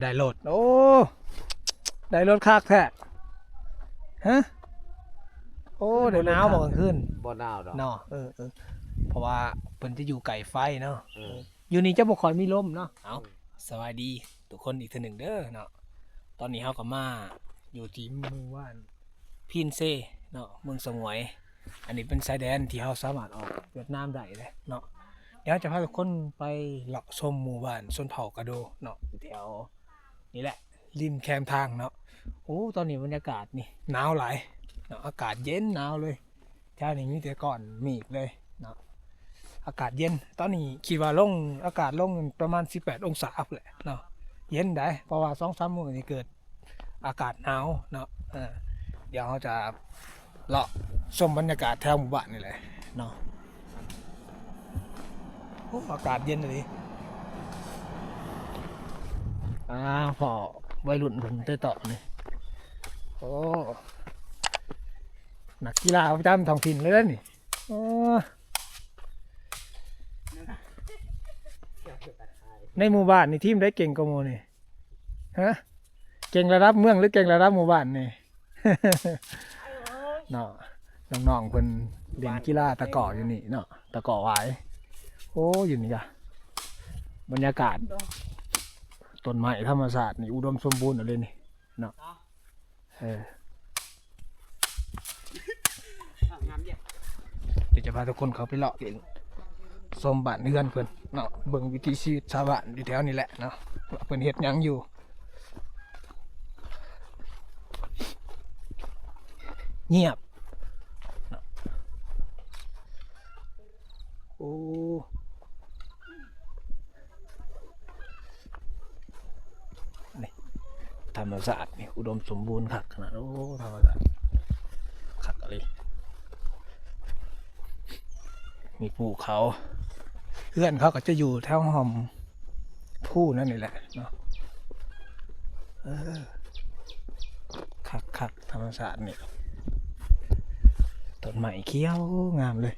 ໄດ້ລົດ ໂອ້ ໄດ້ລົດຄັກແທ້ ຮະ ໂອ້ ໄດ້ໜາວບໍ່ກາງຄືນ? ບໍ່ໜາວດອກເນາະ ເອີ ເອີ ເພາະວ່າເພິ່ນຈະຢູ່ໃກ້ໄຟເນາະ ເອີ ຢູ່ນີ້ຈະບໍ່ຄ່ອຍມີລົມເນາະ ເອົາ ສະບາຍດີທຸກຄົນອີກເທື່ອໜຶ່ງເດີເນາະ ຕອນນີ້ເຮົາກໍມາຢູ່ທີ່ໝູ່ບ້ານ ພີນເຊເນາະ ເມືອງສະຫງວຍ ອັນນີ້ເປັນຊາຍແດນທີ່ເຮົາສາມາດອອກຫວຽດນາມໄດ້ເດ້ເນາະ ດຽວເຮົາຈະພາທຸກຄົນໄປເລາະຊົມໝູ່ບ້ານຊົນເຜົ່າກະໂດເນາະ ຢູ່ແຖວນີ້ແຫຼະ ລິມແຄມທາງເນາະ ໂອ້ ຕອນນີ້ບັນຍາກາດນີ້ໜາວຫຼາຍເນາະ ອາກາດເຢັນໜາວເລີຍ ແຖວນີ້ມີແຕ່ກ້ອນເມກເລີຍເນາະ ອາກາດເຢັນ ຕອນນີ້ຄິດວ່າລົງ ອາກາດລົງປະມານສິບແປດອົງສາພຸ້ນແຫຼະເນາະ ເຢັນໃດ໋ ເພາະວ່າສອງສາມມື້ນີ້ເກີດ ອາກາດໜາວເນາະ ເອີ ດຽວເຮົາຈະເລາະຊົມບັນຍາກາດແຖວໝູ່ບ້ານນີ້ແຫຼະເນາະ ໂອ້ ອາກາດເຢັນອີ່ຫຼີ ອ່າ ພໍ້ໄວລຸ້ນເພິ່ນເຕະເຕາະນີ້ ໂອ້ ນັກກິລາປະຈຳທ້ອງຖິ່ນເລີຍເດ້ນີ້ ໂອ້ ໃນໝູ່ບ້ານນີ້ທີມໃດເກັ່ງກວ່າໝູ່ນີ້? ຮະ ເກັ່ງລະດັບເມືອງ ຫຼື ເກັ່ງລະດັບໝູ່ບ້ານນີ້? ເນາະ ນ້ອງໆເພິ່ນຫຼິ້ນກິລາຕະກໍຢູ່ນີ້ເນາະ ຕະກໍຫວາຍ ໂອ້ ຢູ່ນີ້ກະບັນຍາກາດ ຕົ້ນໄມ້ທຳມະຊາດນີ້ອຸດົມສົມບູນເລີຍນີ້ເນາະ ເອີ ດຽວຈະພາທຸກຄົນເຂົ້າໄປເລາະຫຼິ້ນຊົມບ້ານເຮືອນເພິ່ນເນາະ ເບິ່ງວິຖີຊີວິດຊາວບ້ານຢູ່ແຖວນີ້ແຫຼະເນາະ ວ່າເພິ່ນເຮັດຫຍັງຢູ່ ງຽບເນາະ ໂອ້ ນີ້ ທຳມະຊາດນີ້ອຸດົມສົມບູນຄັກຂະໜາດ ໂອ້ ທຳມະຊາດຄັກອີ່ຫຼີ ມີພູເຂົາ ເຮືອນເຂົາກໍຈະຢູ່ແຖວຮ່ອມພູນັ້ນນີ້ແຫຼະເນາະ ເອີ ຄັກໆ ທຳມະຊາດນີ້ ຕົ້ນໄມ້ຂຽວງາມເລີຍ.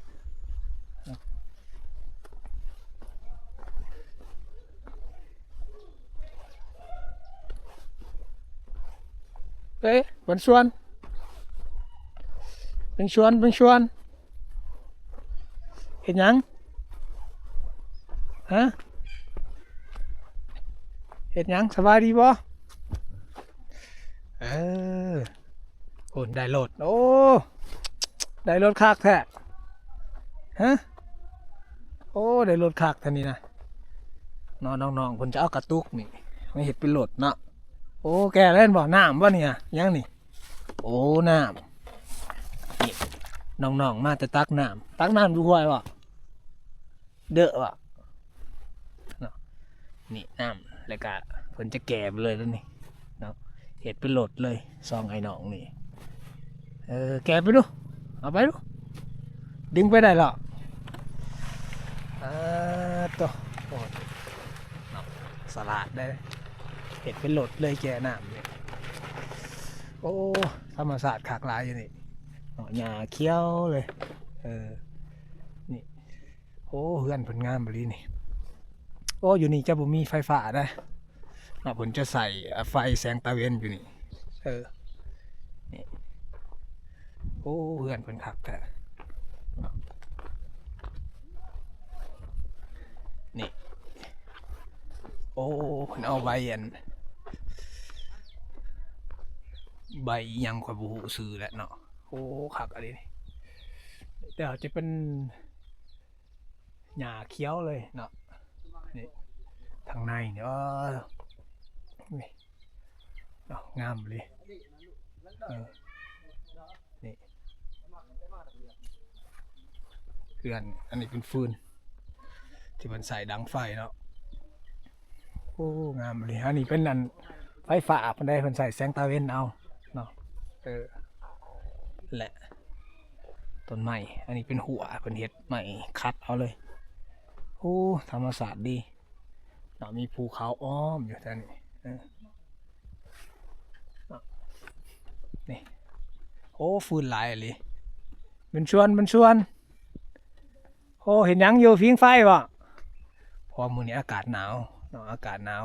ເອີຍ ເບິ່ງຊວນ ເບິ່ງຊວນ ເບິ່ງຊວນ ເຮັດຫຍັງ? ຮະ ເຮັດຫຍັງ? ສະບາຍດີບໍ່? ເອີ ໂອ້ ໄດ້ລົດ ໂອ້ ໄດ້ລົດຄັກແທ້ ຮະ ໂອ້ ໄດ້ລົດຄັກແທ້ນີ້ນະ ນ້ອງໆເພິ່ນຈະເອົາກະຕຸກນີ້ມາເຮັດເປັນລົດເນາະ ໂອ້ ແກ່ແລ້ວແມ່ນບໍ່? ນ້ຳບໍ່ນີ້ ຫຍັງນີ້? ໂອ້ ນ້ຳ ນີ້ ນ້ອງໆມາແຕ່ຕັກນ້ຳ ຕັກນ້ຳຢູ່ຫ້ວຍບໍ່? ເດີະວະເນາະ ນີ້ນ້ຳ ແລ້ວກະເພິ່ນຈະແກ່ໄປເລີຍແລ້ວນີ້ເນາະ ເຮັດເປັນລົດເລີຍ ສອງອ້າຍນ້ອງນີ້ ເອີ ແກ່ໄປດູ ເອົາໄປດູ ດຶງໄປໄດ້ເລາະ ເອີ ໂຕ ໂອ້ ເນາະ ສະຫຼາດເດ້ ເຮັດເປັນລົດເລີຍ ແກ່ນ້ຳນີ້ ໂອ້ ທຳມະຊາດຄັກຫຼາຍຢູ່ນີ້ເນາະ ຫຍ້າຂຽວເລີຍ ເອີ ນີ້ ໂອ້ ເຮືອນເພິ່ນງາມອີ່ຫຼີນີ້ ໂອ້ ຢູ່ນີ້ຈະບໍ່ມີໄຟຟ້າເດ້ເນາະ ເພິ່ນຈະໃຊ້ໄຟແສງຕາເວັນຢູ່ນີ້ ເອີ ນີ້ ໂອ້ ເຮືອນເພິ່ນຄັກແທ້ເນາະ ນີ້ ໂອ້ ເພິ່ນເອົາໃບອັນ ໃບອີ່ຫຍັງຂ້ອຍບໍ່ຮູ້ຊື່ແຫຼະເນາະ ໂອ້ ຄັກອີ່ຫຼີນີ້ ແຕ່ວ່າຈະເປັນ ຫຍ້າຂຽວເລີຍເນາະ ນີ້ ທາງໃນນີ້ ເອີ ນີ້ເນາະ ງາມເລີຍ ເອີ ນີ້ ເຮືອນ ອັນນີ້ເປັນຟືນທີ່ເພິ່ນໃຊ້ດັງໄຟເນາະ ໂອ້ ງາມເລີຍ ອັນນີ້ເປັນອັນໄຟຟ້າເພິ່ນໄດ້ ເພິ່ນໃຊ້ແສງຕາເວັນເອົາເນາະ ເອີ ແລະ ຕົ້ນໄມ້ ອັນນີ້ເປັນຮົ້ວ ເພິ່ນເຮັດໄມ້ຂັດເອົາເລີຍ ໂອ້ ທຳມະຊາດດີເນາະ ມີພູເຂົາອ້ອມຢູ່ແຖວນີ້ ເອີ ເນາະ ນີ້ ໂອ້ ຟືນຫຼາຍອີ່ຫຼີ ບຸນຊວນ ບຸນຊວນ ໂອ້ ເຮັດຫຍັງຢູ່? ຜິງໄຟບໍ? ເພາະວ່າມື້ນີ້ອາກາດໜາວເນາະ ອາກາດໜາວ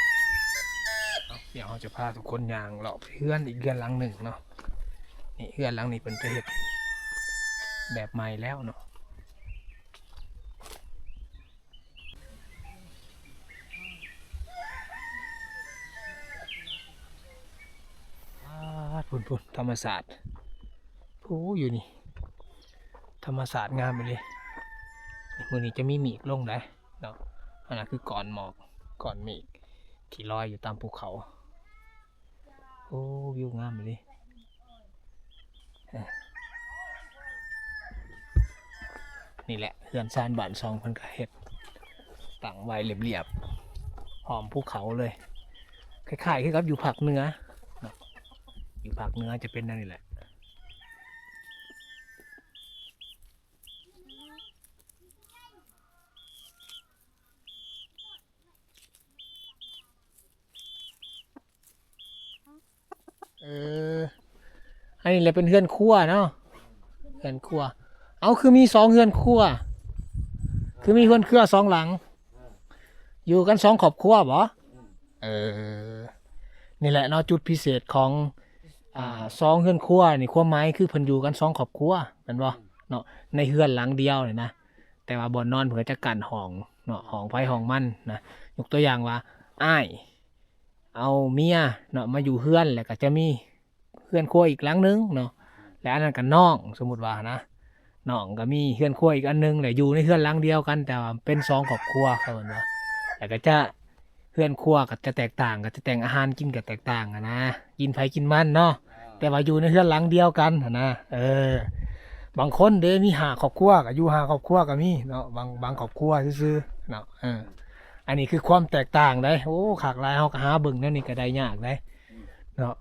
ດຽວເຮົາຈະພາທຸກຄົນຍ່າງເລາະໄປເຮືອນອີກເຮືອນຫຼັງໜຶ່ງເນາະ. ນີ້ເຮືອນຫຼັງນີ້ເພິ່ນຈະເຮັດແບບໃໝ່ແລ້ວເນາະ. ປາດ ພຸ້ນໆ ທຳມະຊາດ ພູຢູ່ນີ້ ທຳມະຊາດງາມອີ່ຫຼີ. ມື້ນີ້ຈະມີເມກລົງໄດ໋ເນາະ. ອັນນັ້ນຄືກ້ອນໝອກ ກ້ອນເມກທີ່ລອຍຢູ່ຕາມພູເຂົາ. ໂອ້ ວິວງາມອີ່ຫຼີ. ນີ້ແຫຼະເຮືອນຊານບ້ານຊ່ອງເພິ່ນກະເຮັດຕັ້ງໄວ້ລຽບໆ ອ້ອມພູເຂົາເລີຍ ຄ້າຍໆຄືກັບຢູ່ພາກເໜືອເນາະ. ຢູ່ພາກເໜືອຈະເປັນແນວນີ້ແຫຼະ. ເອີ ອັນນີ້ແຫຼະເປັນເຮືອນຄົວເນາະ ເຮືອນຄົວ. ເອົາ ຄືມີສອງເຮືອນຄົວ ຄືມີເຮືອນຄົວສອງຫຼັງ ຢູ່ກັນສອງຄອບຄົວບໍ? ເອີ ນີ້ແຫຼະເນາະ ຈຸດພິເສດຂອງ ອ່າ ສອງເຮືອນຄົວນີ້ ຄວາມໝາຍຄືເພິ່ນຢູ່ກັນສອງຄອບຄົວແມ່ນບໍ່ເນາະ ໃນເຮືອນຫຼັງດຽວນີ້ນະ. ແຕ່ວ່າບ່ອນນອນເພິ່ນກໍຈະກັ້ນຫ້ອງເນາະ ຫ້ອງໃຜຫ້ອງມັນນະ. ຍົກຕົວຢ່າງວ່າ ອ້າຍ ເອົາເມຍເນາະມາຢູ່ເຮືອນ ແລ້ວກໍຈະມີເຮືອນຄົວອີກຫຼັງໜຶ່ງເນາະ ແລະ ອັນນັ້ນກໍນ້ອງ ສົມມຸດວ່ານະ ນ້ອງກໍມີເຮືອນຄົວອີກອັນໜຶ່ງ ແລະ ຢູ່ໃນເຮືອນຫຼັງດຽວກັນ ແຕ່ວ່າເປັນສອງຄອບຄົວ ເຂົາເອີ້ນວ່າ. ແລ້ວກໍຈະ ເຮືອນຄົວກໍຈະແຕກຕ່າງ ກໍຈະແຕ່ງອາຫານກິນກໍແຕກຕ່າງຫັ້ນນະ ກິນໃຜກິນມັນເນາະ ແຕ່ວ່າຢູ່ໃນເຮືອນຫຼັງດຽວກັນຫັ້ນນະ. ເອີ ບາງຄົນເດ້ມີຫ້າຄອບຄົວ ກໍຢູ່ຫ້າຄອບຄົວກໍມີເນາະ ບາງ ບາງຄອບຄົວຊື່ໆເນາະ. ເອີ ອັນນີ້ຄືຄວາມແຕກຕ່າງເດ້. ໂອ້ ຄັກຫຼາຍ ເຮົາກໍຫາເບິ່ງແນວນີ້ກໍໄດ້ຍາກເດ້ເນາະ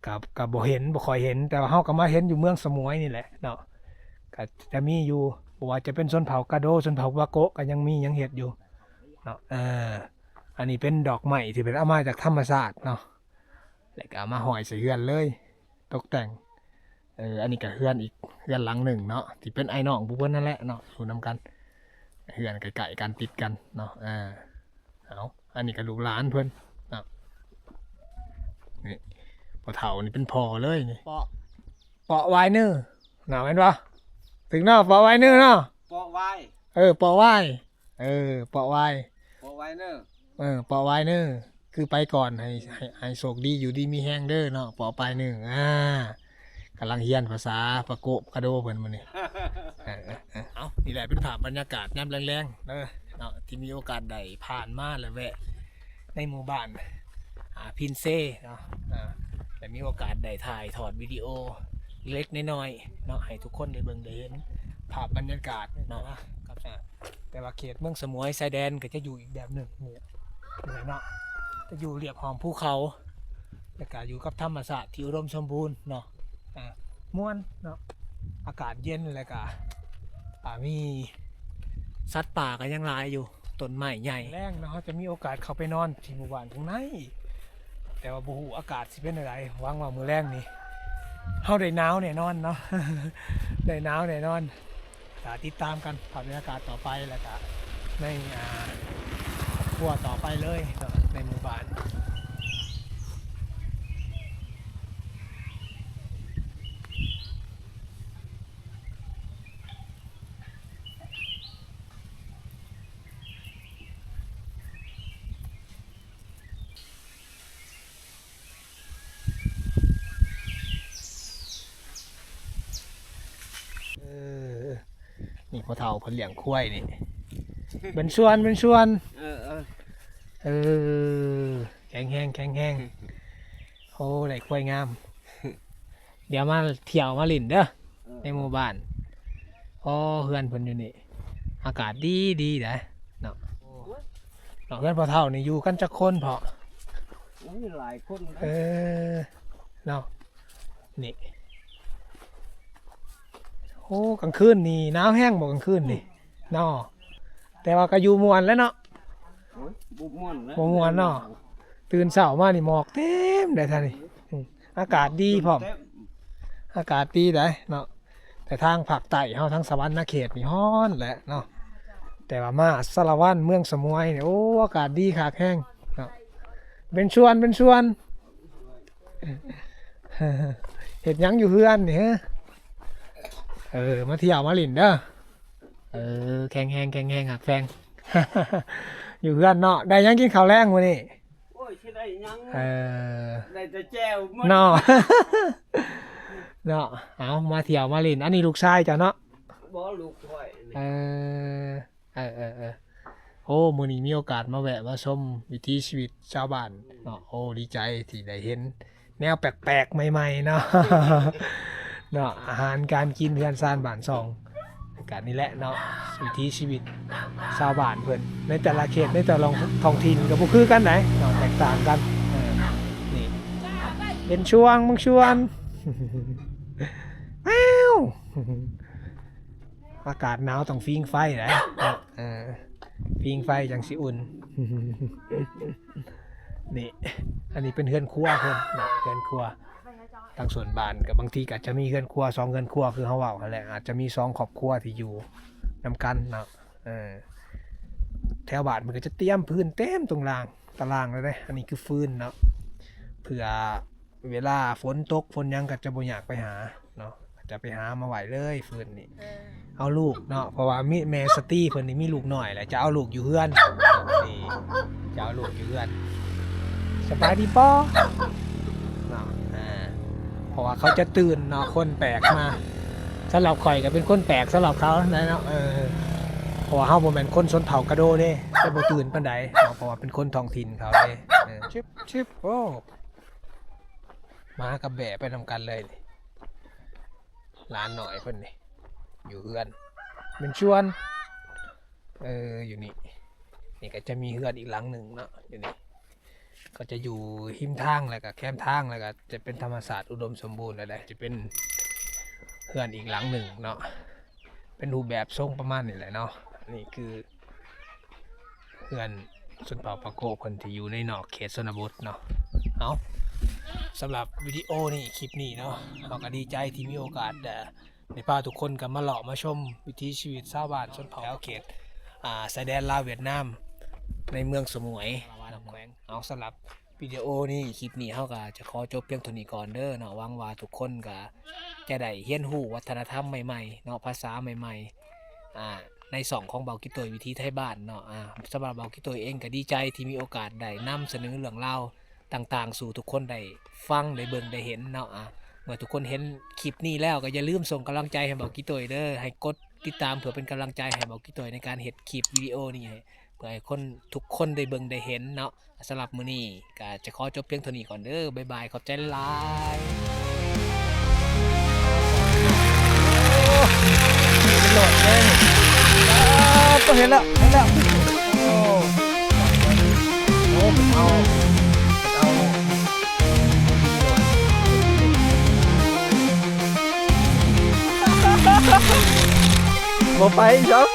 ກໍ ກໍບໍ່ເຫັນ ບໍ່ຄ່ອຍເຫັນ ແຕ່ວ່າເຮົາກໍມາເຫັນຢູ່ເມືອງສະໝວຍນີ້ແຫຼະເນາະ. ກໍຈະມີຢູ່ ບໍ່ວ່າຈະເປັນຊົນເຜົ່າກະໂດ ຊົນເຜົ່າປາໂກະ ກໍຍັງມີ ຍັງເຮັດຢູ່ເນາະ. ເອີ ອັນນີ້ເປັນດອກໄມ້ທີ່ເພິ່ນເອົາມາຈາກທຳມະຊາດເນາະ ແລ້ວກໍເອົາມາຫ້ອຍໃສ່ເຮືອນເລີຍ ຕົກແຕ່ງ. ເອີ ອັນນີ້ກໍເຮືອນອີກເຮືອນຫຼັງໜຶ່ງເນາະ ທີ່ເປັນອ້າຍນ້ອງພວກເພິ່ນນັ້ນແຫຼະເນາະ ຢູ່ນຳກັນ ເຮືອນໃກ້ໆກັນ ຕິດກັນເນາະ. ເອີ ເອົາ ອັນນີ້ກໍລູກຫຼານເພິ່ນເນາະ. ນີ້ ພໍ່ເຖົ້ານີ້ເປັນພໍ່ເລີຍນີ້ ເປາະ ເປາະວາຍເນີເນາະ ແມ່ນບໍ່? ຖືກເນາະ ເປາະວາຍເນີເນາະ ເປາະວາຍ ເອີ ເປາະວາຍ ເອີ ເປາະວາຍ ເປາະວາຍເນີ ເອີ ເປາະວາຍເນີ ຄືໄປກ່ອນ ໃຫ້ ໃຫ້ ໃຫ້ໂຊກດີ ຢູ່ດີມີແຮງເດີເນາະ ເປາະປາຍເນີ. ອ່າ ກຳລັງຮຽນພາສາປາໂກະກະໂດເພິ່ນມື້ນີ້. ເອີ ເອີ ເອີ ເອົາ ນີ້ແຫຼະເປັນພາບບັນຍາກາດຍາມແລງໆເດີເນາະ ທີ່ມີໂອກາດໄດ້ຜ່ານມາ ແລະ ແວະໃນໝູ່ບ້ານ ອ່າ ພິນເຊເນາະ ອ່າ ໄດ້ມີໂອກາດໄດ້ຖ່າຍທອດວິດີໂອເລັກໆນ້ອຍໆເນາະ ໃຫ້ທຸກຄົນໄດ້ເບິ່ງໄດ້ເຫັນພາບບັນຍາກາດເນາະ. ແຕ່ວ່າເຂດເມືອງສະໝວຍຊາຍແດນກໍຈະຢູ່ອີກແບບໜຶ່ງນີ້ແຫຼະເນາະ ຈະຢູ່ລຽບຫ້ອມພູເຂົາ ແລ້ວກໍຢູ່ກັບທຳມະຊາດທີ່ອຸດົມສົມບູນເນາະ. ອ່າ ມ່ວນເນາະ ອາກາດເຢັນ ແລ້ວກໍ ອ່າ ມີສັດປ່າກໍຍັງຫຼາຍຢູ່ ຕົ້ນໄມ້ໃຫຍ່. ແລງເນາະ ເຮົາຈະມີໂອກາດເຂົ້າໄປນອນທີ່ໝູ່ບ້ານຂ້າງໃນ ແຕ່ວ່າບໍ່ຮູ້ອາກາດຊິເປັນແນວໃດ. ຫວັງວ່າມື້ແລງນີ້ເຮົາໄດ້ໜາວແນ່ນອນເນາະ ໄດ້ໜາວແນ່ນອນ. ກໍຕິດຕາມກັນພາບບັນຍາກາດຕໍ່ໄປ ແລ້ວກໍໃນ ອ່າ ຄົວຕໍ່ໄປເລີຍເນາະ ໃນໝູ່ບ້ານ. ເອີ ນີ້ພໍ່ເຖົ້າເພິ່ນລ້ຽງຄວາຍນີ້ ເປັນສ່ວນ ເປັນສ່ວນ. ເອີ ເອີ ເອີ ແຂງແຮງ ແຂງແຮງ. ໂອ້ ໄດ້ຄວາຍງາມ. ດຽວມາທ່ຽວມາຫຼິ້ນເດີ ເອີ ໃນໝູ່ບ້ານ. ອໍ ເຮືອນເພິ່ນຢູ່ນີ້ ອາກາດດີດີໄດ໋ເນາະ. ເນາະ ເຮືອນພໍ່ເຖົ້ານີ້ຢູ່ກັນຈັກຄົນພໍ່? ໂອ້ຍ ຫຼາຍຄົນ. ເອີ ເນາະ ນີ້ ໂອ້ ກາງຄືນນີ້ໜາວແຮງບໍ່ ກາງຄືນນີ້ເນາະ? ແຕ່ວ່າກໍຢູ່ມ່ວນແຫຼະເນາະ. ໂອ້ຍ ບໍ່ມ່ວນແຫຼະ ບໍ່ມ່ວນເນາະ. ຕື່ນເຊົ້າມານີ້ໝອກເຕັມໄດ໋ທ່ານນີ້. ອາກາດດີພ້ອມ ເຕັມ ອາກາດດີໄດ໋ເນາະ. ແຕ່ທາງພາກໃຕ້ເຮົາ ທາງສະຫວັນນະເຂດນີ້ຮ້ອນແຫຼະເນາະ ແຕ່ວ່າມາສາລະວັນ ເມືອງສະໝວຍນີ້ ໂອ້ ອາກາດດີຄັກແຮງເນາະ. ເປັນສ່ວນ ເປັນສ່ວນ ເຮັດຫຍັງຢູ່ເຮືອນນີ້? ເອີ ມາທ່ຽວມາຫຼິ້ນເດີ. ເອີ ແຂງແຮງ ແຂງແຮງ ຮັກແພງ ຢູ່ເຮືອນເນາະ. ໄດ້ຫຍັງກິນເຂົ້າແລງມື້ນີ້? ໂອ້ຍ ຊິໄດ້ຫຍັງ? ເອີ ໄດ້ແຕ່ແຈ່ວໝົດເນາະ ເນາະ. ເອົາ ມາທ່ຽວມາຫຼິ້ນ. ອັນນີ້ລູກຊາຍເຈົ້າເນາະ? ບໍ່ ລູກຂ້ອຍ. ເອີ ເອີ ເອີ ເອີ ໂອ້ ມື້ນີ້ມີໂອກາດມາແວະມາຊົມວິຖີຊີວິດຊາວບ້ານເນາະ. ໂອ້ ດີໃຈທີ່ໄດ້ເຫັນແນວແປກໆໃໝ່ໆເນາະ ເນາະ. ອາຫານການກິນ ເຮືອນຊານບ້ານຊ່ອງ ກະນີ້ແຫຼະເນາະ ວິຖີຊີວິດຊາວບ້ານເພິ່ນ ໃນແຕ່ລະເຂດ ໃນແຕ່ລະທ້ອງຖິ່ນກະບໍ່ຄືກັນໃດ໋ເນາະ ແຕກຕ່າງກັນ. ເອີ ນີ້ເປັນຊ່ວງບາງຊ່ວງ ແມວ ອາກາດໜາວຕ້ອງຟິງໄຟໄດ໋. ເອີ ຟິງໄຟຈັ່ງຊິອຸ່ນ. ນີ້ ອັນນີ້ເປັນເຮືອນຄົວເພິ່ນເນາະ ເຮືອນຄົວ. ທາງສ່ວນບ້ານກະບາງທີກະຈະມີເຮືອນຄົວສອງເຮືອນຄົວ ຄືເຮົາເວົ້າຫັ້ນແຫຼະ ອາດຈະມີສອງຄອບຄົວທີ່ຢູ່ນຳກັນເນາະ. ເອີ ແຖວບ້ານເພິ່ນກະຈະຕຽມຟືນເຕັມຕົງລາງ ຕະລາງເລີຍເດ້. ອັນນີ້ຄືຟືນເນາະ ເພື່ອ ເວລາຝົນຕົກຝົນຫຍັງກະຈະບໍ່ຍາກໄປຫາເນາະ ຈະໄປຫາມາໄວ້ເລີຍຟືນນີ້. ເອີ ເອົາລູກເນາະ ເພາະວ່າມີແມ່ສະຕີເພິ່ນນີ້ມີລູກນ້ອຍແລ້ວ ຈະເອົາລູກຢູ່ເຮືອນນີ້ ຈະເອົາລູກຢູ່ເຮືອນ. ສະບາຍດີບໍ່ເນາະ? ອ່າ ເພາະວ່າເຂົາຈະຕື່ນເນາະ ຄົນແປກມາ. ສຳລັບຂ້ອຍກະເປັນຄົນແປກສຳລັບເຂົາໄດ໋ເນາະ. ເອີ ເພາະວ່າເຮົາບໍ່ແມ່ນຄົນຊົນເຜົ່າກະໂດເດ້ ຈະບໍ່ຕື່ນປານໃດເນາະ ເພາະວ່າເປັນຄົນທ້ອງຖິ່ນເຂົາເດ້. ເອີ ຊຶບ ຊຶບ ໂອ້ ໝາກັບແບ້ໄປນຳກັນເລີຍນີ້ ຫຼານນ້ອຍເພິ່ນນີ້ ຢູ່ເຮືອນເປັນຊວນ. ເອີ ຢູ່ນີ້ ນີ້ກະຈະມີເຮືອນອີກຫຼັງໜຶ່ງເນາະ ຢູ່ນີ້ ກະຈະຢູ່ຮິມທາງ ແລ້ວກະແຄມທາງ ແລ້ວກະຈະເປັນທຳມະຊາດອຸດົມສົມບູນ ແລ້ວໄດ໋ ຈະເປັນເຮືອນອີກຫຼັງໜຶ່ງເນາະ ເປັນຮູບແບບຊົງປະມານນີ້ແຫຼະເນາະ. ນີ້ຄື ເຮືອນຊົນເຜົ່າປາໂກະເພິ່ນທີ່ຢູ່ໃນນອກເຂດຊົນນະບົດເນາະ. ເອົາ ສຳລັບວິດີໂອນີ້ ຄລິບນີ້ເນາະ ເຮົາກະດີໃຈທີ່ມີໂອກາດ ເອີ ໄດ້ພາທຸກຄົນກະມາເລາະມາຊົມວິຖີຊີວິດຊາວບ້ານຊົນເຜົ່າແຖວເຂດ ອ່າ ຊາຍແດນລາວຫວຽດນາມ ໃນເມືອງສະໝວຍ ແຂວງ. ເອົາ ສຳລັບວິດີໂອນີ້ ຄລິບນີ້ ເຮົາກະຈະຂໍຈົບພຽງເທົ່ານີ້ກ່ອນເດີເນາະ. ຫວັງວ່າທຸກຄົນກະຈະໄດ້ຮຽນຮູ້ວັດທະນະທຳໃໝ່ໆເນາະ ພາສາໃໝ່ໆ ອ່າ ໃນຊ່ອງຂອງເບົາກິໂຕຍວິຖີໄທບ້ານເນາະ. ອ່າ ສຳລັບເບົາກິໂຕຍເອງກະດີໃຈທີ່ມີໂອກາດໄດ້ນຳສະເໜີເລື່ອງລາວຕ່າງໆສູ່ທຸກຄົນໄດ້ຟັງ ໄດ້ເບິ່ງ ໄດ້ເຫັນເນາະ. ອ່າ ເມື່ອທຸກຄົນເຫັນຄລິບນີ້ແລ້ວ ກະຢ່າລືມສົ່ງກຳລັງໃຈໃຫ້ເບົາກິໂຕຍເດີ ໃຫ້ກົດຕິດຕາມເພື່ອເປັນກຳລັງໃຈໃຫ້ເບົາກິໂຕຍໃນການເຮັດຄລິບວິດີໂອນີ້ ໃຫ້ ເພື່ອໃຫ້ຄົນ ທຸກຄົນໄດ້ເບິ່ງໄດ້ເຫັນເນາະ. ສຳລັບມື້ນີ້ກະຈະຂໍຈົບພຽງເທົ່ານີ້ກ່ອນເດີ. ບາຍບາຍ ຂອບໃຈຫຼາຍໆ. ໂອ້ ເປັນໂຫຼດເລີຍ. ອ່າ ເຫັນແລ້ວ ເຫັນແລ້ວ. ໂອ້ ໂອ້ ເອົາ ເອົາ ບໍ່ໄປຊ້ຳ.